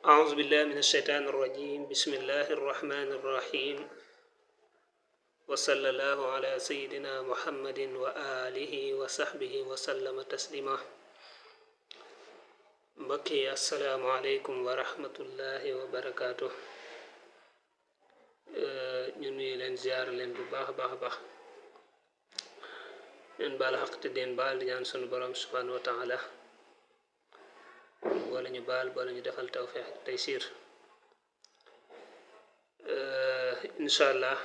أعوذ بالله من الشيطان الرجيم بسم الله الرحمن الرحيم وصلى الله على سيدنا محمد وآله وصحبه وسلم تسليما بكي السلام عليكم ورحمة الله وبركاته ñu nuyu leen ziar leen bu baax baax baax leen baal xaq te den baal di ñaan sunu borom subhanahu wa taala wala ñu baal wala ñu defal tawfiq ak taysir inshallah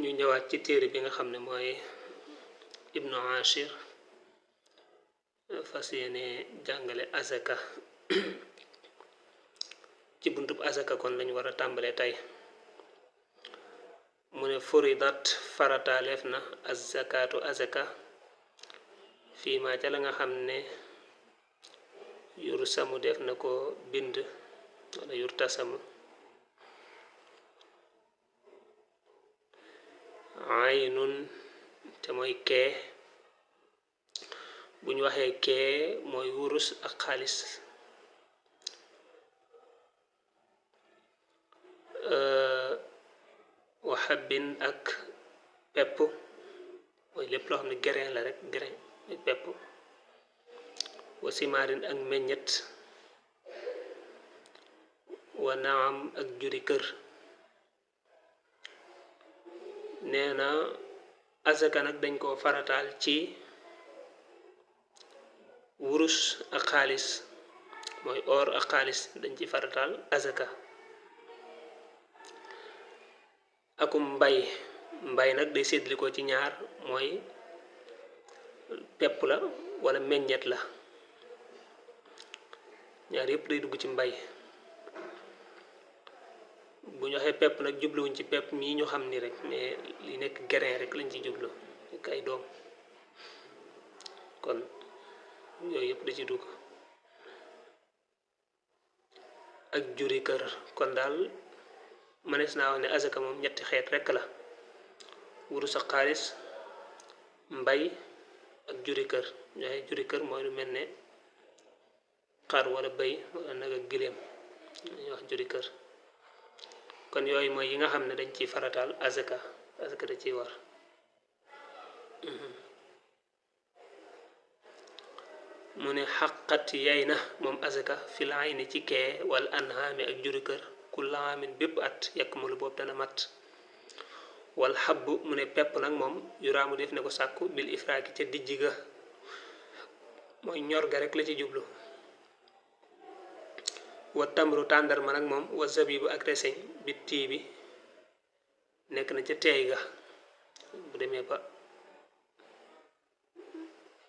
ñu ñëwaat ci téere bi nga xam ne mooy ibnu ashir fas yéene jàngale azaka ci buntub azaka kon lañu war a tàmbalee tey mu ne furidat farataaleef na azakaatu azaka fii ma ca la nga xam ne yur samu def na ko bind wala yur tasamu aynun te mooy kee bu ñu waxee kee mooy wurus ak xaalis waxabin ak pepp mooy lépp loo xam ne grain la rek grain ak pepp wa simaarin ak meññet wa naam ak juri kër nee na azaka nag dañ koo farataal ci wurus ak xaalis mooy or ak xaalis dañ ci farataal azaka akum mbay nag day séddli ko ci ñaar mooy pepp la wala meññet la ñaar yépp day dugg ci mbay bu ñu waxee pepp nag jubluwuñ ci pepp mii ñu xam ni rek mais li nekk grain rek lañ ci jublu nekk ay doom kon yooyu yëpp da ci dugg ak juri kër kon daal mënees naa wax ne azaka moom ñetti xeet rekk la wurus ak xaalis mbay ak juri kër ñu waxee juri kër mooy lu mel ne xar wala bëy wala nag ak giléem dañuy wax juri kër kon yooyu mooy yi nga xam ne dañ ciy farataal azaka azaka da ciy war mu ne xaqat yay na moom azaka fil ayni ci kee wal anhaami ak juri kër kulla aamin bépp at yekk mu lu boobu dana mat wal xabb mu ne pepp nag moom yuraamu def ne ko sàkku bil ifraaki ca dijji ga mooy ñor ga rek la ci jublu wa tamru tàndarma nag moom wa zabibu ak reseñ bi tii bi nekk na ca teey ga bu demee ba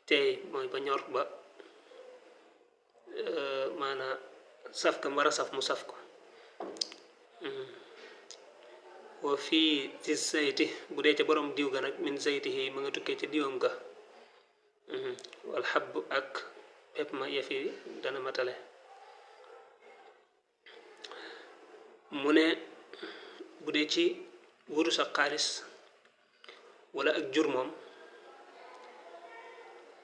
teey mooy ba ñor ba maanaa saf ka war a saf mu saf ko wa fii ci zayti bu dee ca borom diw ga nag min zaytihi ma nga tukkee ca diwam ga wal xabb ak pepp ma yafi dana matale mu ne bu dee ci wurus ak xaalis wala ak jur moom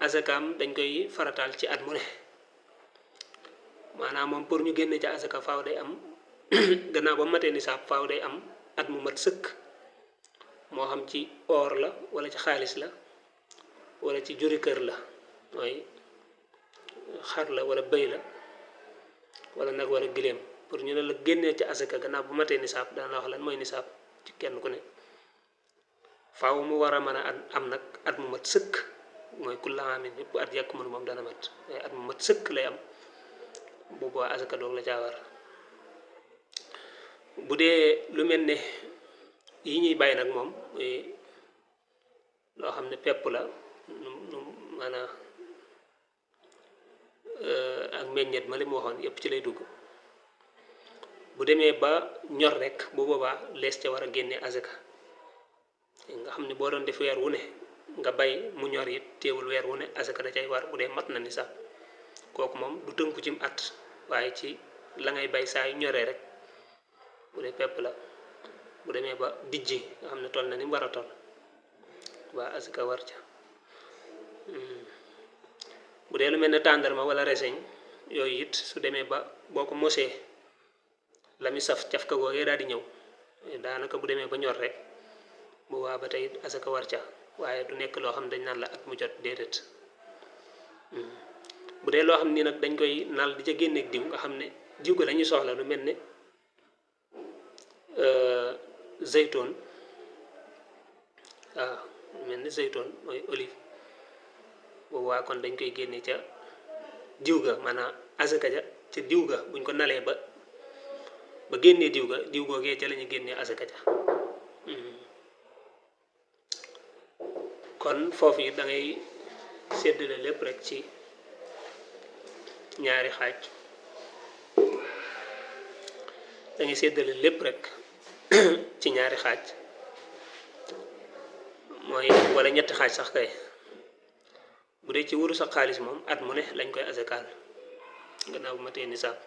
azakaam dañ koy farataal ci at mu ne maanaam moom pour ñu génne ca azaka faaw day am gannaaw ba matee nisaab faaw day am at mu mat sëkk moo xam ci or la wala ci xaalis la wala ci juri kër la mooy xar la wala bëy la wala nag wala giléem pour ñu ne la génnee ci azaka gannaaw bu matee nisaab dana la wax lan mooy nisaab ci kenn ku ne faaw mu war a mën a am nag at mu mat sëkk mooy kulla amin yépp at yàkk mënu moom dana mat waaye at mu mat sëkk lay am booboo azaka doog la caa war bu dee lu mel ne yi ñuy bàyyi nag moom loo xam ne pepp la nu maanaam ak meññeet ma li mu waxoon yépp ci lay dugg bu demee ba ñor rek bu boobaa lees ca war a génne azaka nga xam ne boo doon def weer wu ne nga bay mu ñor it teewul weer wu ne azaka da cay war bu dee mat na ni sax kooku moom du tënku cim at waaye ci la ngay bay saa yu ñoree rek bu dee pepp la bu demee ba dijji nga xam ne toll na ni mu war a toll waa azaka war ca bu dee lu mel ne tàndarma wala reseñ yooyu it su demee ba boo ko mosee la mi saf caf ka googee daal di ñëw daanaka bu demee ba ñor rek bu waa ba tey asaka war ca waaye du nekk loo xam ne dañ naan la at mu jot déedéet bu dee loo xam ni nag dañ koy nal di ca génneeg diw nga xam ne diw ko lañuy soxla lu mel ne zeytoon waaw lu mel ne zeytoon mooy olive boobu waa kon dañ koy génne ca diw ga maanaam asaka ja ca diw ga buñ ko nalee ba génnee diw ga diw googee ca la ñu génnee asaka ja kon foofu yi da ngay séddale lépp rek ci ñaari xaaj da ngay séddale lépp rek ci ñaari xaaj mooy wala ñetti xaaj sax kay bu dee ci wurus ak xaalis moom at mu ne lañ koy asakaal gannaaw bu matee nisaab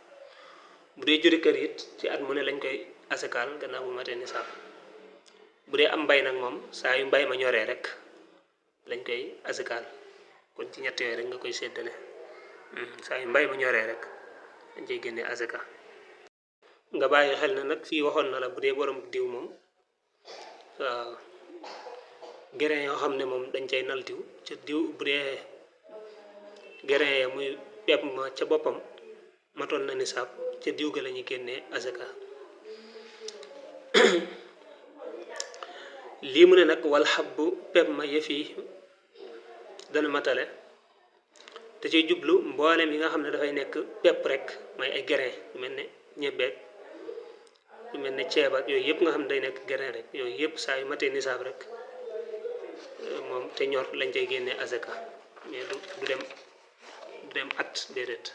bu dee juri kër it ci at mu ne lañ koy asakaal gannaaw bu matee nisaab bu dee am mbay nag moom saa yu mbay ma ñoree rek lañ koy asakaal kon ci ñett yooyu rek nga koy séddale saa yu mbay ma ñoree rek dañ cey génnee asaka nga bàyyi xel na nag fii waxoon na la bu dee borom diw moom waaw grain yoo xam ne moom dañ cay nal diw ca diw bu dee grain ya muy pepp ma ca boppam matoon na nisaab ca diw ga la ñuy génnee asaka lii mu ne nag wal xabbu pepp ma yëf yi dana matale te ciy jublu mboolem yi nga xam ne dafay nekk pepp rek mooy ay grain yu mel ne ñebeeg yu mel ne ceeb ak yooyu yëpp nga xam ne day nekk grain rek yooyu yëpp saa yu matee nisaab rek moom te ñor lañ cay génnee asaka mais du dem at déedéet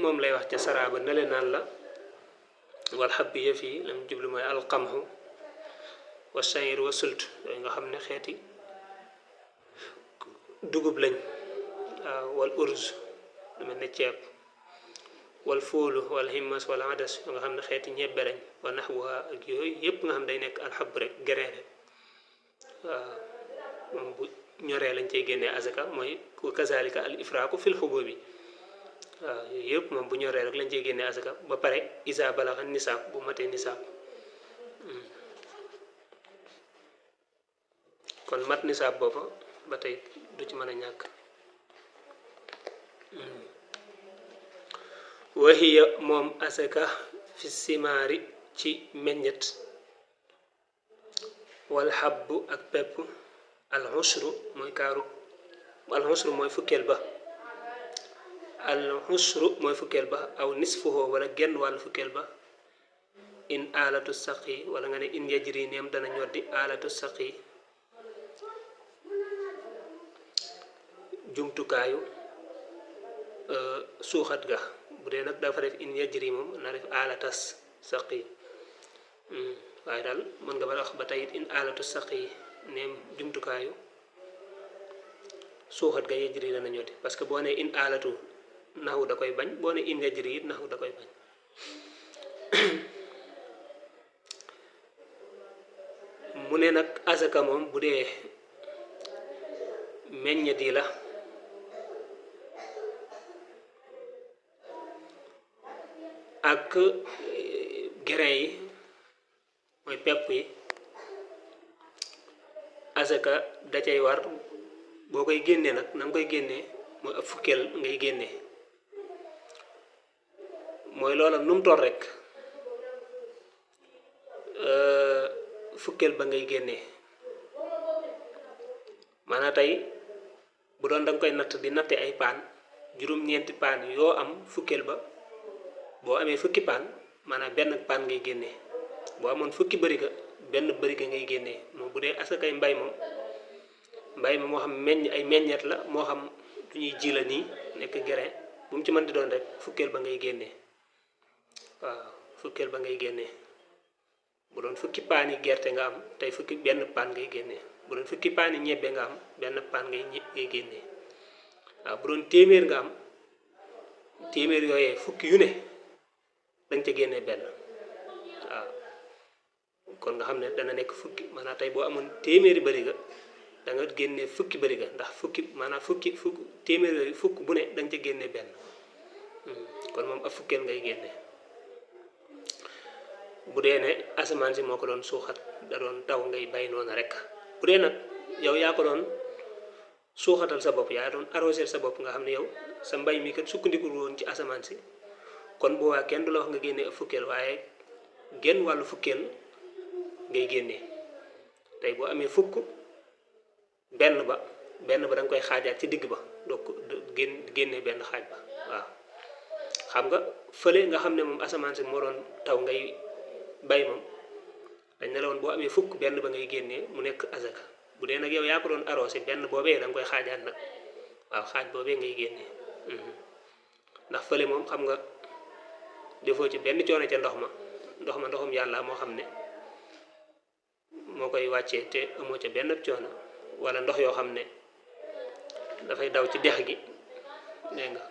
moom lay wax ca saraaba na leen naan la wal xab bi yëf yi lam jublu mooy alqamhu wa shayir wa sult yooyu nga xam ne xeeti dugub lañ waaw wal urz lu mel ne ceeb wal fuulu wal himmas wal adas yoo nga xam ne xeeti ñebbe lañ wa naxwuha ak yooyu yëpp nga xam day nekk alxab rek grain rek waaw moom bu ñoree lañ cay génnee asaka mooy ku kazalika al ifraaku fil xubu bi waaw yooyu yëpp moom bu ñoree rek lañ cey génnee asaka ba pare isa balaxa nisaab bu matee nisaab kon mat nisaab booba ba tey du ci mën a ñàkk wahiya moom asaka fi simaari ci meññet wal xabbu ak pepp al xusru mooy kaaru al xusru mooy fukkeel ba al xusru mooy fukkeel ba aw nisfuhu wala genn wàllu fukkeel ba in alatu saqi wala nga ne in yajri neem dana ñoddi alatu saqi jumtukaayu suuxat ga bu dee nag dafa def in yajri moom na def alatas saqi waaye daal mën nga ba wax ba tey in alatu saqi neem jumtukaayu suuxat ga yajri dana ñoddi parce que boo ne in alatu naxu da koy bañ boo ne in yajri it naxu da koy bañ mu ne nag asaka moom bu dee meññet yi la ak grain yi mooy pepp yi asaka da cay war boo koy génnee nag na nga koy génnee mooy ab fukkeel ngay génnee mooy loola nu mu toll rek fukkeel ba ngay génnee maanaam tey bu doon da nga koy natt di natte ay paan juróom-ñeenti paan yoo am fukkeel ba boo amee fukki paan maanaam benn paan ngay génnee boo amoon fukki bëriga benn bëriga ngay génnee moom bu dee asakay mbay moom moo xam ay meññeet la moo xam du ñuy ji la nii nekk grain bu mu ci mën di doon rek fukkeel ba ngay génnee waaw fukkeel ba ngay génnee bu doon fukki paani gerte nga am tey fukki benn paan ngay génnee bu doon fukki paani ñebbe nga am benn paan ngay génnee waaw bu doon téeméer nga am téeméer yooyee fukki yu ne dañ ca génnee benn waaw kon nga xam ne dana nekk fukki maanaam tey boo amoon téeméeri bëriga da nga génne fukki bëriga ndax fukki maanaam fukki téeméer yooyu fukk bu ne da nga ca génne benn kon moom ab fukkeel ngay génne bu dee ne asamaan si moo ko doon suuxat da doon taw ngay bay noonu rek bu dee nag yow yaa ko doon suuxatal sa bopp yaa doon arroser sa bopp nga xam ne yow sa mbay mi kat sukkandikul woon ci asamaan si kon bu waa kenn du la wax nga génne ab fukkeel waaye genn wàllu fukkeel ngay génne tey boo amee fukk benn ba da nga koy xaajaat ci digg ba doo ko génne benn xaaj ba waaw xam nga fële nga xam ne moom asamaan si moo doon taw ngay bay moom dañ ne la woon boo amee fukk benn ba ngay génnee mu nekk azaka bu dee nag yow yaa ko doon arrosé benn boobee da nga koy xaajaat nag waaw xaaj boobee ngay génnee ndax fële moom xam nga defoo ci benn coono ca ndoxum yàlla moo xam ne moo koy wàccee te amoo ca benn coono wala ndox yoo xam ne dafay daw ci dex gi dégg nga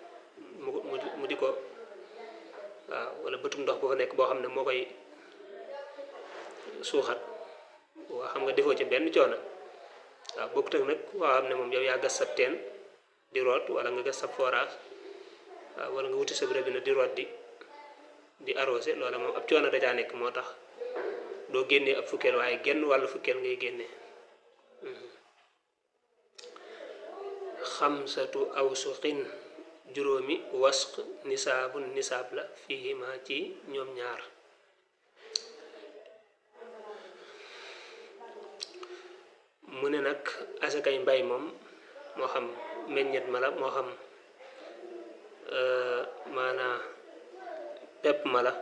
mu di ko waaw wala bëtum ndox bu fa nekk boo xam ne moo koy suuxat waa xam nga defoo ci benn coono waaw bokkut ak nag waa xam ne moom yow yaa gas sab teen di root wala nga gas sab forage waaw wala nga wuti sa robinet di root di arrosé loola moom ab coono dajaa nekk moo tax doo génnee ab fukkeel waaye genn wàllu fukkeel ngay génnee xamsatu awsuqin juróomi wasq nisaab la fiihima ci ñoom ñaar mu ne nag asakay mbay moom moo xam meññet ma la moo xam maanaa pepp ma la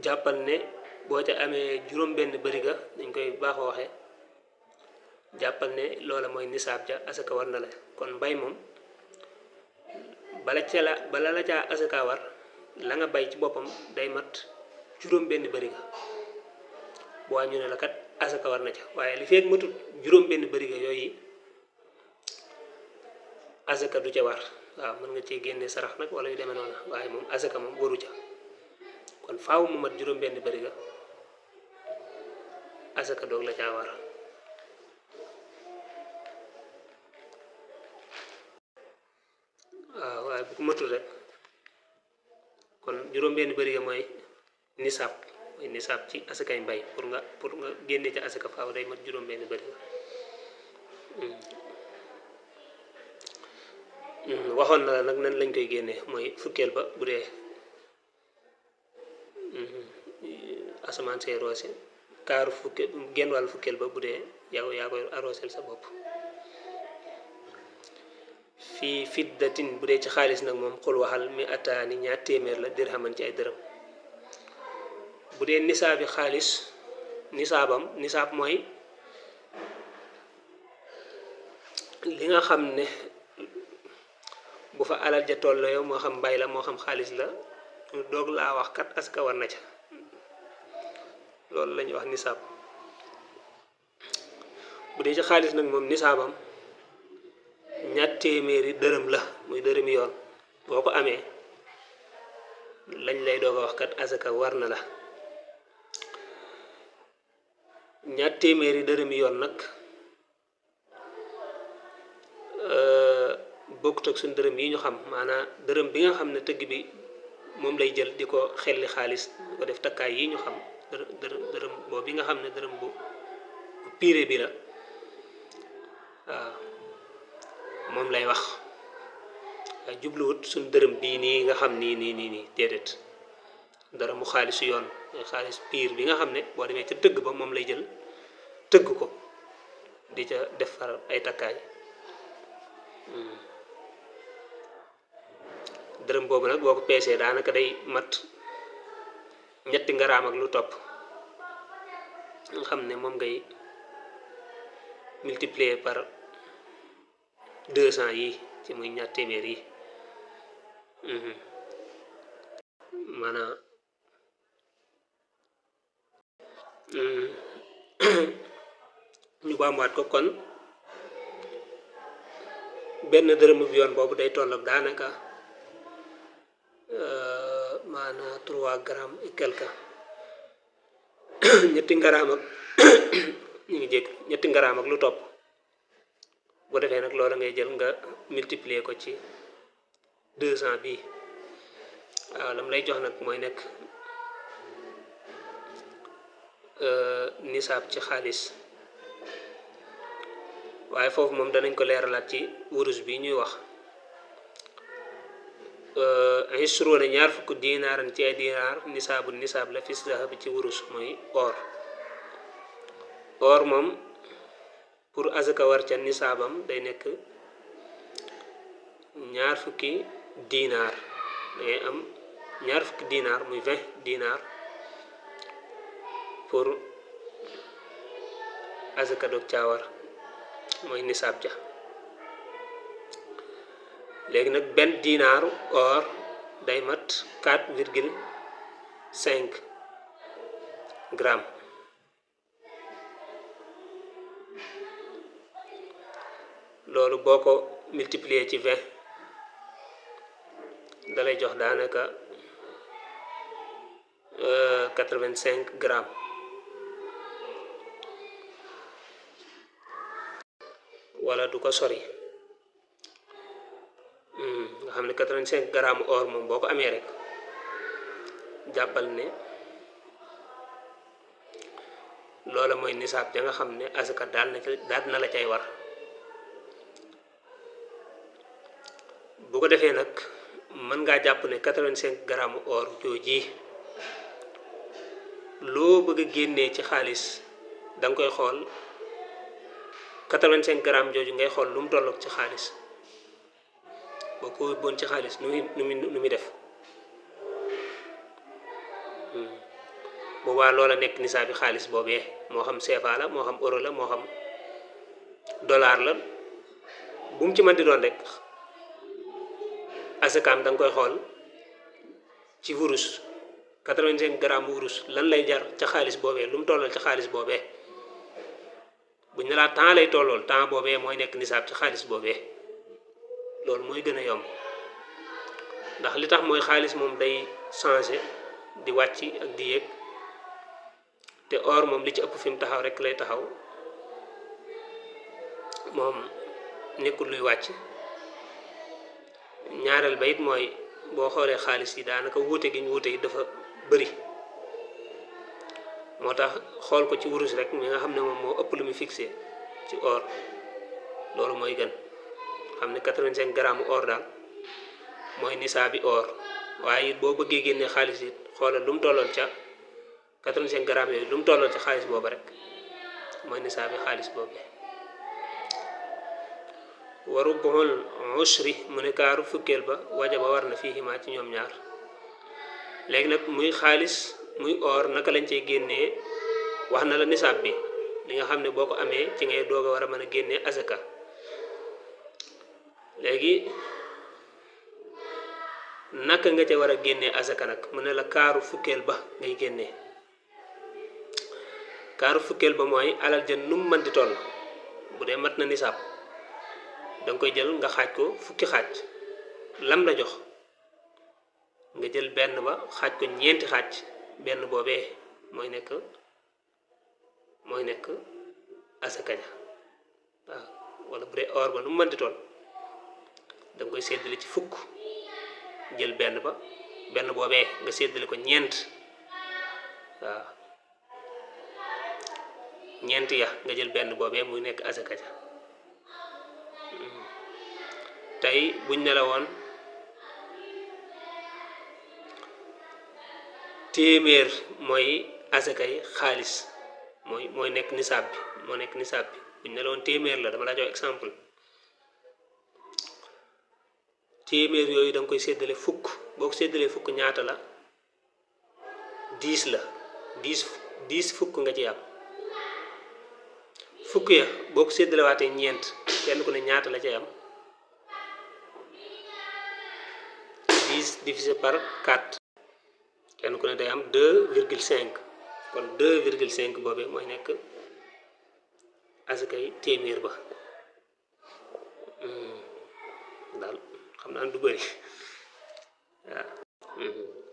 jàppal ne boo ca amee juróom benn bëriga dañ koy baaxoo waxe jàppal ne loola mooy nisaab ja asaka war na la kon mbay moom bala la caa asaka war la nga bay ci boppam day mat juróom benn bëriga boo ñu ne la kat asaka war na ca waaye li feeg matut juróom benn bëriga yooyu asaka du ca war waaw mën nga cee génne sarax nag wala yu demee noonu waaye moom asaka moom waru ca kon faaw mu mat juróom benn bëriga asaka doog la caa war waaw waaye bu ko matul rek kon juróom benn bëriga mooy nisaab ci asakay mbay pour nga génne ca asaka faaw day mat juróom benn bëriga waxoon na la nag nan lañ koy génne mooy fukkeel ba bu dee asamaan see roose kaaru fukkeel genn wàllu fukkeel ba bu dee yaa koy arrosel sa bopp fii fiddatin bu dee ci xaalis nag moom xul waxal mi ataani ñaar téeméer la dirhaman ci ay dërëm bu dee nisaabi xaalis nisaab mooy li nga xam ne bu fa alal ja toll yow moo xam mbay la moo xam xaalis la doog laa wax kat aska war na ca loolu la ñuy wax nisaab bu dee ci xaalis nag moom nisaabam ñaar téeméeri dërëm la muy dërëmi yoon boo ko amee lañ lay doog a wax kat asaka war na la ñaar téeméeri dërëmi yoon nag bokkut ak suñu dërëm yi ñu xam maanaam dërëm bi nga xam ne tëgg bi moom lay jël di ko xelli xaalis di ko def takkaay yi ñu xam dërëm boobu bi nga xam ne dërëm bu piire bi la waaw moom lay wax waaye jubluwut suñ dërëm bii nii nga xam nii déedéet dërëmu xaalisu yoon xaalis piir bi nga xam ne boo demee ca tëgg ba moom lay jël tëgg ko di ca defar ay takkaay dërëm boobu nag boo ko peesee daanaka day mat ñetti ngaraam ak lu topp nga xam ne moom ngay multiplier par 200 yi ci muy ñaar téeméer yi maanaam ñu baamuwaat ko kon benn dërëmu bi yoon boobu day tolloog daanaka maanaam 3 grammes et quelque ñetti ngaraam ak ñu ngi jégg ñetti ngaraam ak lu topp bu defee nag loola ngay jël nga multiplier ko ci 200 bii waaw lam lay jox nag mooy nekk nisaab ci xaalis waaye foofu moom danañ ko leeralaat ci wurus bi ñuy wax isruuna ñaar fukk dinaaran ci ay dinaar nisaab la fis zahab ci wurus mooy or moom pour azaka war ca nisaabam day nekk ñaar fukki dinaar dangay am ñaar fukki dinaar muy 20 dinaar pour azaka dog caawar mooy nisaab ja léegi nag benn dinaaru or day mat 4,5 gramme loolu boo ko multiplier ci 20 dalay jox daanaka 85 grammes wala du ko sori nga xam ne 85 grammes or moom boo ko amee rek jàppal ne loola mooy nisaab ja nga xam ne asaka daal na la cay war bu ko defee nag mën ngaa jàpp ne 85 grammes or jooji loo bëgg a génnee ci xaalis da nga koy xool 85 grammes jooju ngay xool lu mu tolloog ci xaalis boo ko bon ci xaalis nu muy def boobaa loola nekk nisaab bi xaalis boobee moo xam CFA la moo xam euro la moo xam dollar la bu mu ci mën di doon rek asakaam da nga koy xool ci wurus 85 grammes wurus lan lay jar ca xaalis boobee lu mu tollal ca xaalis boobee buñ ne laa temps lay tollool temps boobee mooy nekk nisaab ci xaalis boobee loolu mooy gën a yomb ndax li tax mooy xaalis moom day changer di wàcc ak di yéeg te or moom li ci ëpp fi mu taxaw rek lay taxaw moom nekkul luy wàcc ñaareel ba it mooy boo xoolee xaalis yi daanaka wuute gi ñu wuute yi dafa bëri moo tax xool ko ci wurus rek mi nga xam ne moom moo ëpp lu muy fixé ci or loolu mooy gën xam ne 85 grammes or daal mooy nisaabi or waaye it boo bëggee génne xaalis it xoolal lu mu tolloon ca 85 grammes yooyu lu mu tolloon ca xaalis boobu rek mooy nisaabi xaalis boobu waru bool ushri mu ne kaaru fukkeel ba wajaba war na fii himaa ci ñoom ñaar léegi nag muy xaalis muy or naka lañ cey génnee wax na la nisaab bi li nga xam ne boo ko amee ci ngay doog a war a mën a génnee azaka léegi naka nga ca war a génnee azaka nag mu ne la kaaru fukkeel ba ngay génnee kaaru fukkeel ba mooy alal jën nu mu mën di toll bu dee mat na nisaab danga koy jël nga xaaj ko fukki xaaj lam la jox nga jël benn ba xaaj ko ñeenti xaaj benn boobee mooy nekk asaka ja waaw wala bu dee or ba nu mu mënti toll danga koy séddale ci fukk jël benn boobee nga séddale ko ñeent waaw ñeent ya nga jël benn boobee muy nekk asaka ja tey buñ ne la woon téeméer mooy asakay xaalis mooy nekk nisaab bi moo nekk nisaab bi buñ ne la woon téeméer la dama la jox exemple téeméer yooyu da nga koy séddale fukk boo ko séddalee fukk ñaata la 10 la 10 fukk nga ci am fukk ya boo ko séddale waatee ñeent kenn ku ne ñaata la cay am 10 divisé par 4 kenn ku ne day am 2,5 kon 2,5 boobee mooy nekk asakay téeméer ba daal xam naa du bëri waaw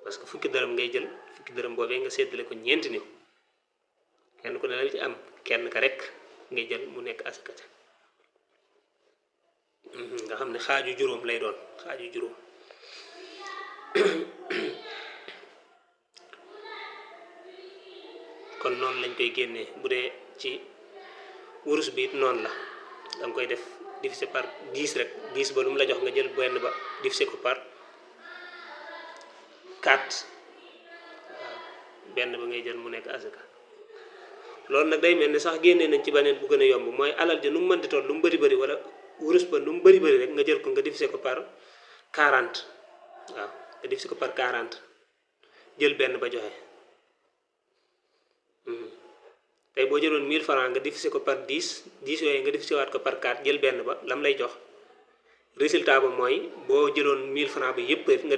parce que fukki dërëm ngay jël fukki dërëm boobee nga séddale ko ñeenti nit kenn ku ne la ci am kenn ka rek ngay jël mu nekk asaka ca nga xam ne xaaju juróom lay doon xaaju juróom kon noonu lañ koy génnee bu dee ci wurus bi it noonu la danga koy def diviser par 10 rek 10 ba lu mu la jox nga jël benn ba diviser ko par 4 waaw benn ba ngay jël mu nekk asaka loolu nag day mel ni sax génnee nañ ci beneen bu gën a yomb mooy alal ja nu mu mënti toll lu mu bëri bëri wala wurus ba nu mu bëri bëri rek nga jël ko nga diviser ko par 40 waaw nga diviser ko par 40 jël benn ba joxe tey boo jëloon 1000 francs nga diviser ko par 10 10 yooyu nga diviser waat ko par 4 jël benn ba lam lay jox résultat ba mooy boo jëloon 1000 francs bi yëpp nga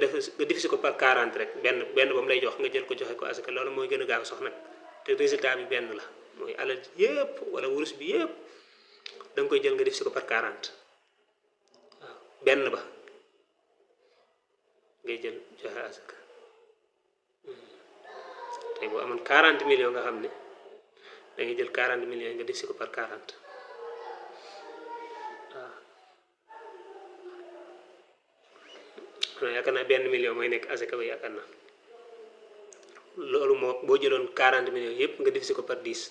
diviser ko par 40 rek benn ba mu lay jox nga jël ko joxe ko asaka loolu mooy gën a gaaw sax nag te résultat bi benn la mooy alal yëpp wala wurus bi yëpp da nga koy jël nga diviser ko par 40 waaw benn ba ngay jël joxe asaka tey boo amoon 40 millions nga xam ne da ngay jël 40 millions nga diviser ko par 40 waaw yaakaar naa benn million mooy nekk asaka ba yaakaar naa loolu moo boo jëloon 40 millions yëpp nga diviser ko par 10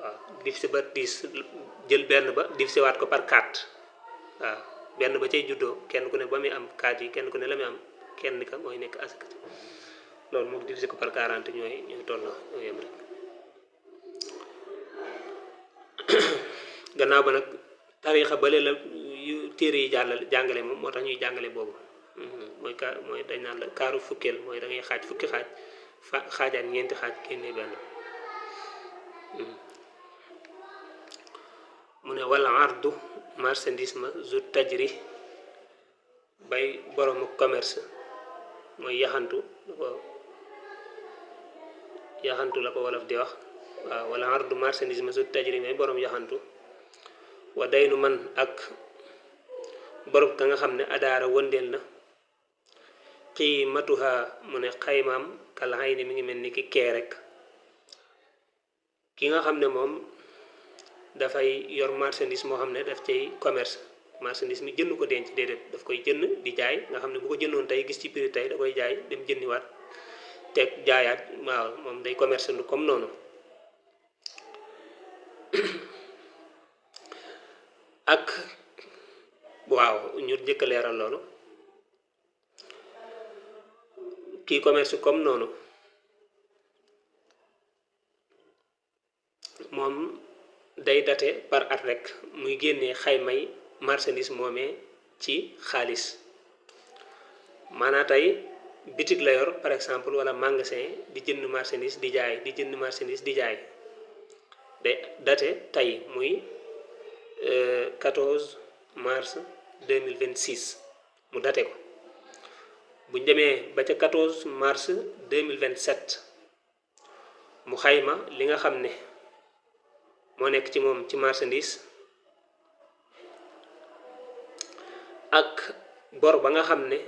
waaw diviser par 10 jël benn ba diviser waat ko par 4 waaw benn ba cay juddoo kenn ku ne ba muy am 4 yi kenn ku ne la muy am kenn ka mooy nekk asaka loolu moom diviser ko par 40 ñooy tolloo ñoo yem rek gannaaw ba nag tariixa bale la yu téere yi jàngale moom moo tax ñuy jàngale boobu mooy dañ naan la kaaru fukkeel mooy da ngay xaaj fukki xaaj xaajaat ñeenti xaaj génne benn mu ne wala ardu marchandise ma zu tajri bay boroomu commerce mooy yaxantu la ko wolof di wax waaw wala ardu marchandise ma zu tajri may boroom yaxantu wa daynu man ak borom ka nga xam ne adaara wëndeel na qiimatuha mu ne xaymaam kal hayni mi ngi mel ni ki kee rek ki nga xam ne moom dafay yor marchandise moo xam ne daf cay commerce marchandise mi jënd ko denc déedéet daf koy jënd di jaay nga xam ne bu ko jëndoon tey gis ci prix tey da koy jaay dem jëndiwaat teg jaayaat waaw moom day commerce lu comme noonu ak waaw ñu njëkk a leeral loolu kii commerce comme noonu moom day date par at rek muy génnee xaymay marchandise moomee ci xaalis maanaa tey bitig la yor par exemple wala magasin di jënd marchandise di jaay di jënd marchandise di jaay day date tey muy 14 mars 2026 mu date ko buñ demee ba ca 14 mars 2027 mu xayma li nga xam ne moo nekk ci moom ci marchandise ak bor ba nga xam ne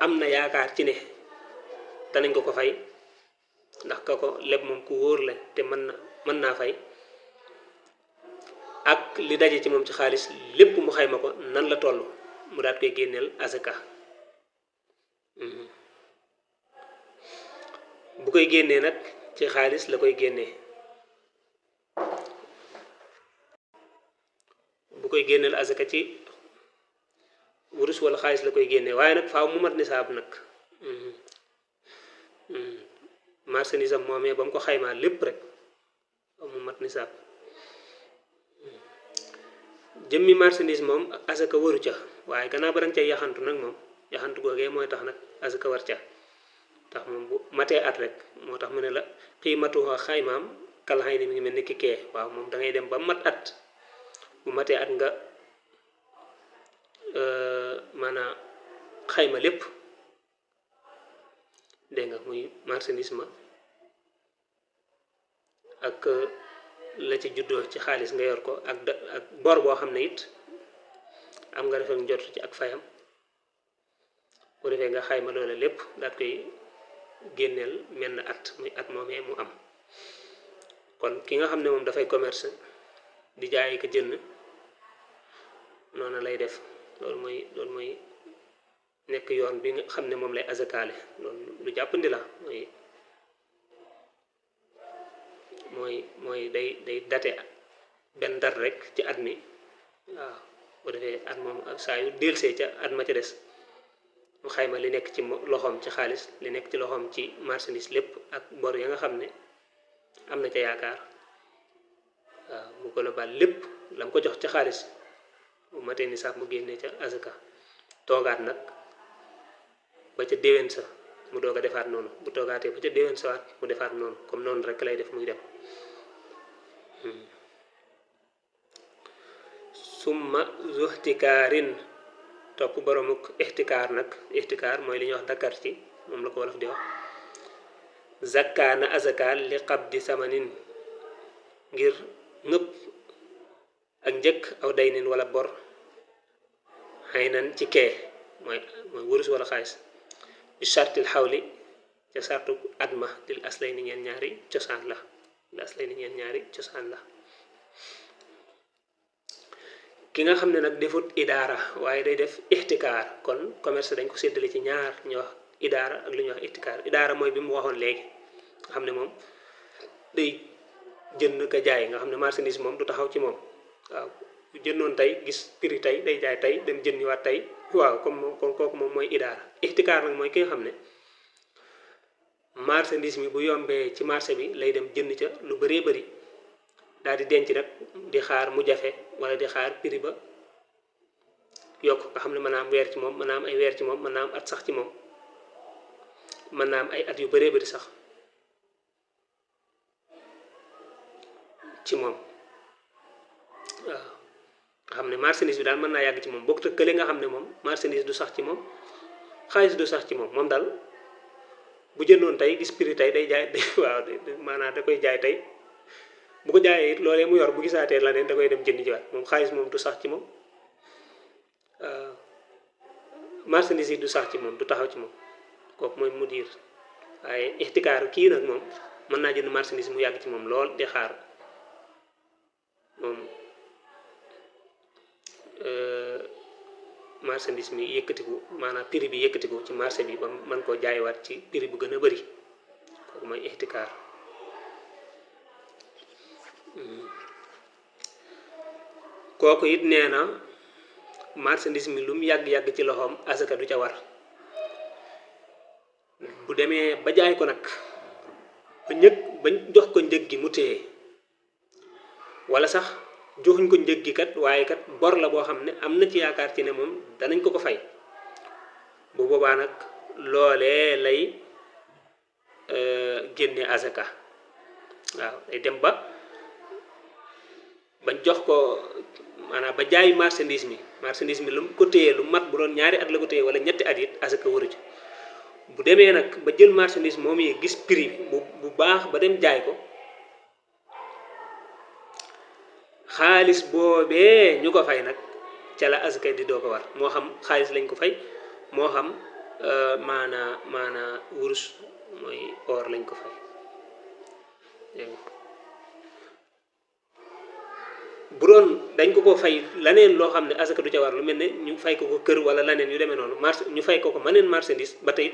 am na yaakaar ci ne danañ ko fay ndax ka ko leb moom ku wóor la te mën naa fay ak li daje ci moom ci xaalis lépp mu xayma ko nan la toll mu daat koy génneel asaka bu koy génnee nag ci xaalis la koy génnee bu koy génneel asaka ci wurus wala xaalis la koy génnee waaye nag faaw mu mat nisaab nag marchandise am moomee ba mu ko xaymaa lépp rek faaw mu mat nisaab jëmmi marchandise moom asaka waru ca waaye gannaaw ba danga cay yaxantu nag moom yaxantu googee mooy tax nag asaka war ca tax moom bu matee at rek moo tax mu ne la xiimatu xaymaam kal xay ni mi ngi mel ni ki kee waaw moom da ngay dem ba mat at bu matee at nga maanaam xayma lépp dégg nga muy marchandise ma ak la ci juddoo ci xaalis nga yor ko ak bor boo xam ne it am nga defal njort ci ak fayam bu defee nga xayma loole lépp daat koy génneel menn at muy at moomee mu am kon ki nga xam ne moom dafay commerce di jaay ko jënd noonu lay def loolu mooy nekk yoon bi nga xam ne moom lay azakaale loolu lu jàppandi la mooy day date benn dat rek ci at mi waaw bu defee at moom saa yu delsee ca at ma ca des mu xayma li nekk ci loxoom ci xaalis li nekk ci loxoom ci marchandise lépp ak bor ya nga xam ne am na ca yaakaar waaw mu global lépp la mu ko jox ca xaalis bu matee ni sax mu génnee ca azaka toogaat nag ba ca déwén sa mu doog a defaat noonu bu toogaatee ba ca déwén sa waat mu defaat noonu comme noonu rek lay def muy dem summa zuhtikaarin topp boromuk ixtikaar nag ixtikaar mooy li ñuy wax dakar ci moom la ko wolof di wax zakka na azakaal li qabdi samanin ngir ngëpp ak njëkk aw daynin wala bor xëy nan ci kee mooy wurus wala xaalis bi sartil xawli ca sartu adma lil aslay ni ñeen ñaari cosaan la ki nga xam ne nag defut idaara waaye day def ixtikaar kon commerce dañ ko séddale ci ñaar ñu wax idaara ak lu ñuy wax ixtikaar idaara mooy bi mu waxoon léegi nga xam ne moom day jënd ka jaay nga xam ne marchandise moom du taxaw ci moom waaw jëndoon tey gis prix tey day jaay tey dem jëndiwaat tey waaw comme kooku moom mooy idaara ixtikaar nag mooy ki nga xam ne marchandise mi bu yombee ci marché bi lay dem jënd ca lu bëree bëri daal di denc rek di xaar mu jafe wala di xaar prix ba yokk nga xam ne mën naa am weer ci moom mën naa am ay weer ci moom mën naa am at sax ci moom mën naa am ay at yu bëree bëri sax ci moom waaw nga xam ne marchandise bi daal mën naa yàgg ci moom bokk te kële nga xam ne moom marchandise du sax ci moom xaalis du sax ci moom daal bu jëndoon tey gis prix tey day jaay waaw maanaam da koy jaay tey bu ko jaayee it loolee mu yor bu gisaatee la neen da koy dem jëndi jiwaat moom xaalis moom du sax ci moom marchandise yi du sax ci moom du taxaw ci moom kooku mooy mudir waaye ixtikaar kii nag moom mën naa jënd marchandise mu yàgg ci moom lool di xaar moom marchandise mi yëkkatiku maanaam prix bi yëkkatiku ci marché bi ba mën koo jaaywaat ci prix bu gën a bëri kooku mooy ixtikaar kooku it nee na marchandise mi lu mu yàgg-yàgg ci loxoom asaka du ca war bu demee ba jaay ko nag ba jox ko njëg gi mu téye wala sax joxuñ ko njëg gi kat waaye kat bor la boo xam ne am na ci yaakaar ci ne moom danañ ko fay bu boobaa nag loolee lay génne asaka waaw day dem ba jox ko maanaam ba jaay marchandise mi lu mu ko téye lu mat bu doon ñaari at la ko téye wala ñetti at it asaka waru ci bu demee nag ba jël marchandise moom yi gis prix bu baax ba dem jaay ko xaalis boobee ñu ko fay nag ca la asaka di doo ko war moo xam xaalis lañ ko fay moo xam maanaa wurus mooy or lañ ko fay bu doon dañ ko fay laneen loo xam ne asaka du ca war lu mel ne ñu fay ko kër wala laneen yu demee noonu ñu fay ko maneen marchandise ba tey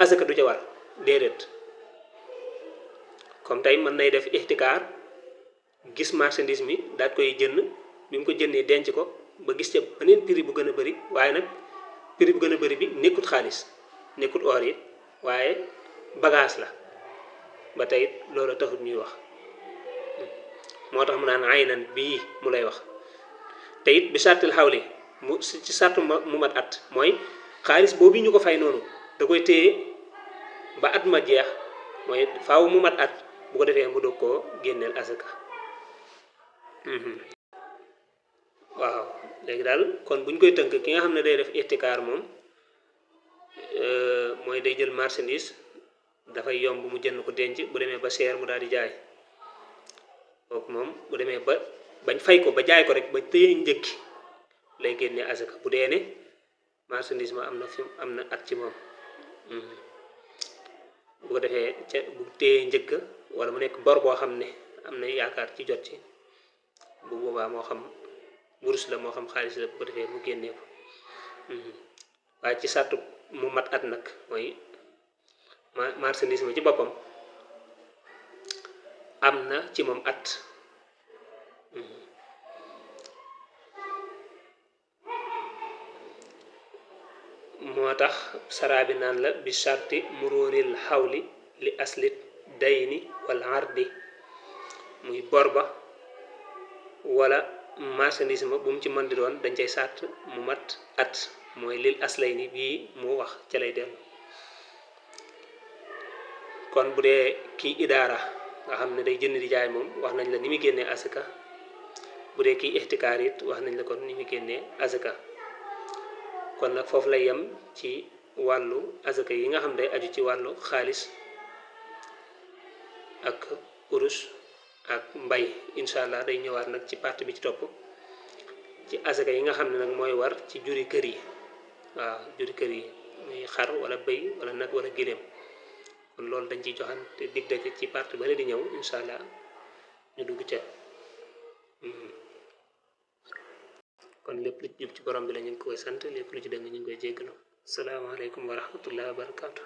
asaka du ca war déedéet comme tey mën nay def ixtikaar gis marchandise mi daat koy jënd bi mu ko jëndee denc ko ba gis ca beneen prix bu gën a bëri waaye nag prix bu gën a bëri bi nekkut xaalis nekkut or yi waaye bagage la ba tey loolu taxut ñuy wax moo tax mu naan aynan bii mu lay wax te it bi sartil xawli mu ci sartu mu mat at mooy xaalis boobu ñu ko fay noonu da koy téye ba at ma jeex mooy faaw mu mat at bu ko defee mu doog koo génneel asaka waaw léegi daal kon buñ koy tënk ki nga xam ne day def ixtikaar moom mooy day jël marchandise dafay yomb mu jënd ko denc bu demee ba seer mu daal di jaay kooku moom bu demee ba bañ fay ko ba jaay ko rek ba téye njëg lay génne asaka bu dee ne marchandise ma am na at ci moom bu ko defee ca bu téye njëgg wala mu nekk bor boo xam ne am na yaakaar ci jot ci bu boobaa moo xam wurus la moo xam xaalis la bu ko defee mu génnee ko waaye ci sàttu mu mat at nag mooy marchandise ma ci boppam am na ci moom at moo tax saraa bi naan la bi sarti muróoril xawli li aslit dayni wala ardi muy bor ba wala marchandise ma bu mu ci mën di doon dañ cay sàtt mu mat at mooy lil aslay ni bii mu wax ca lay dellu kon bu dee kii idaara nga xam ne day jënd di jaay moom wax nañ la ni muy génnee asaka bu dee kii ixtikaar it wax nañ la kon ni muy génnee asaka kon nag foofu lay yem ci wàllu asaka yi nga xam day aju ci wàllu xaalis ak urus ak mbay incha allah day ñëwaat nag ci partie bi ci topp ci asaka yi nga xam ne nag mooy war ci juri kër yi waaw juri kër yi muy xar wala bëy wala nag wala giléem kon loolu dañ ciy joxan te dig daje ci partie ba di ñëw incha allah ñu dugg ca kon lépp lu jub ci borom bi la ñu ngi koy sant lépp lu ci dëng ñu ngi koy jéggalu salaamaaleykum wa rahmatullah wa barakaatu